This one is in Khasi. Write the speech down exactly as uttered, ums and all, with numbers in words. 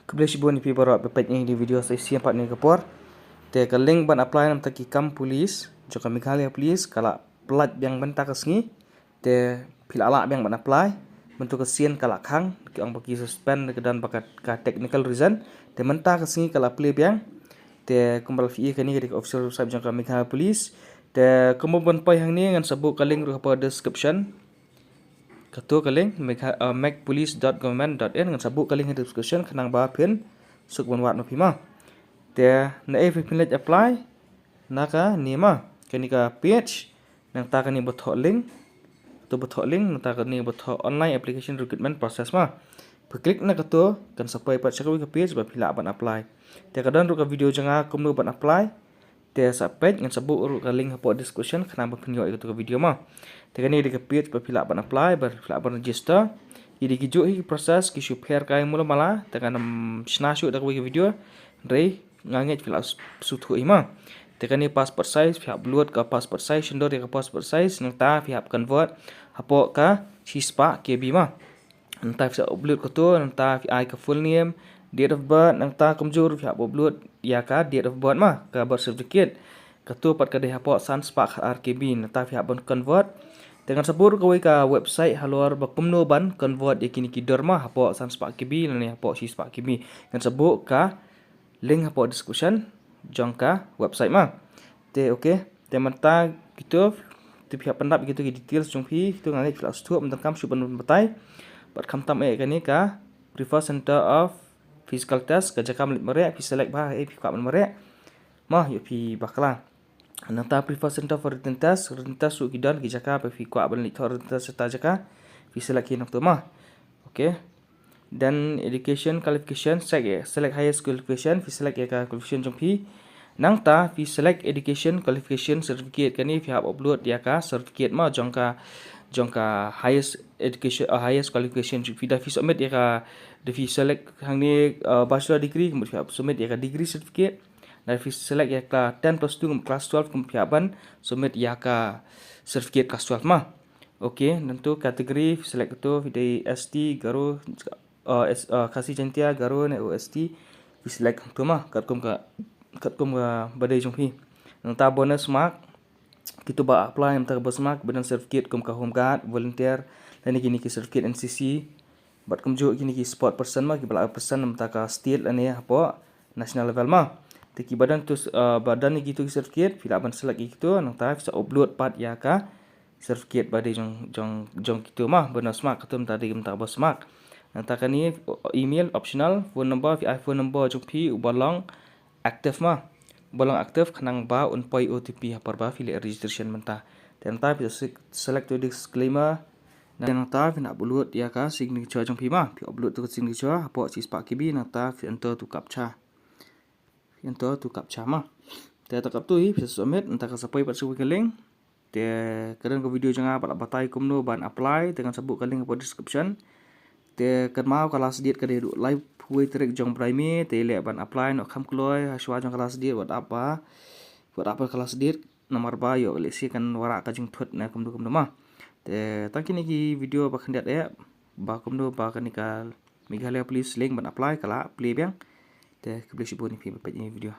Khublei shibun ïa phi baroh ba peit ïa kane ka video sa shisien pat ha kane ka por. Te ka link ban apply namar ki kam police jong ka Meghalaya Police ka la plie biang mynta ka sngi. Te phi lah lah biang ban apply. Mynta ka sien ka la khang, ki ong ba ki suspend ka don ba ka, ka technical reason. Te mynta ka sngi ka la plie biang. Te kumba la phi ïohi, kane ka dei ka official website jong ka Meghalaya Police. Te kumba ban poi hangne ngan sa buh ka link ruh hapoh description. Kato ka link, megha-, uh, megpolice dot government dot in, ngan sa buh ka link ha description khnang ba phin suk ban wad ma phi ma. Te naei phi phin leit apply, na kane ma, kane ka page, nangta kane ba thoh link, to ba thoh link, nangta kane ba thoh online application recruitment process ma. Phi click na kato, kan sa poi pat sha kawei ka page ba phi lah ban apply. Te ka don ruh ka video jong nga kumno ban apply. Te sa peit, ngan sa buh ruh ka link hapoh description khnang ba phin ïoh ïa kato ka video ma. Te kane dei ka page ba phi lah ban apply, ba phi lah ban register. Ïa dei ki juh hi ki process, ki shu pher kai mula mala, te ngan ym shna shuh da kawei ka video. Hynrei nga ngeit phi lah sngewthuh hi ma. Te kane passport size, phi hap upload ka passport size, shynrut ïa ka passport size, nangta phi hap convert hapoh ka shispah K B ma. Nangta phi sa upload kato, nangta phi ai ka full name, date of birth, nangta kumjuh phi hap upload ïa ka date of birth ma, ka birth certificate. Kato pat ka dei hapoh san spah khat ar K B, nangta phi hap ban convert. Te ngan sa buh ruh kawei ka website halor ba kumno ban convert ïa kine ki dur ma, hapoh san spah K B lane hapoh shispah K B. Ngan sa buh ka link hapoh description jong ka website ma. Te okay, te mynta kito, te phi hap pyndap kito ki details jong phi, kito nga ngeit phi lah sngewthuh, mynta kam shu ban batai. Bad khamtam eh kane ka prefer center of physical test, ka jaka ban leit mareh, phi select ba eh phi kwah ban mareh. Ma, ïoh phi bakla. Nangta prefer center for written test, written test ruh ki don ki jaka ba phi kwah ban leit thoh written test ha kata jaka, phi select hi nangto ma. Okay. Then education qualification, select, select highest qualification, phi select ïa ka qualification jong phi. Nangta phi select education qualification certificate, kane phi hap upload ïa ka certificate ma jong ka, jong ka highest education, uh, highest qualification jong phi. Da phi submit ïa ka, da phi select hangne, uh, bachelor degree, kumta phi hap submit ïa ka degree certificate. Da phi select ïa ka ten plus two, kumta class twelve, kumta phi hap ban submit ïa ka certificate class twelve ma. Okay, nangto category, phi select kato, phi dei S T, Garo, uh, S, uh, Khasi Jaintia, Garo ne O S T, phi select hangto ma, katkum ka, katkum kaba dei jong phi. Nangta bonus mark, kito ba apply namar ka bonus mark, ba don certificate kum ka home guard, volunteer, lane kine ki certificate N C C, bad kumjuh kine ki sport person ma, kiba lah person namar ka state lane hapoh national level ma. Te kiba don to, uh, ba don kito ki certificate, phi lah ban select ïa kito, nangta phi sa upload pat ïa ka certificate ba dei jong, jong, jong kito ma, bonus mark, kato mynta dei mynta bonus mark. Nangta kane, email optional, phone number, phi ai phone number jong phi uba long active ma. Uba long active khnang ba un poi O T P ha por ba phi leh registration mynta. Te nangta phi sa select to disclaimer. Nangta phi hap upload ïa ka signature jong phi ma. Phi upload to ka signature hapoh shispah K B, nangta phi enter to captcha. Phi enter to captcha ma. Te katto hi phi sa submit, nangta ka sa poi pat sha kawei ka link. Te ka don ka video jong nga ba la batai kumno ban apply, te ngan sa buh ka link hapoh description. Te kynmaw ka last date ka dei haduh laiphew wei tarik jong u bnai May, te leh ban apply noh kham kloi, hashwa jong ka last date, wat ap ba, wat ap ka last date, namar ba ïoh lehse kan wanrah ka jingthut ne kumno kumno ma. Te tang kine ki video ba khyndiat eh, ba kumno ba kane ka Meghalaya Police link ban apply ka la plie biang. Te khublei shibun ïa phi ba peit ïa kane ka video.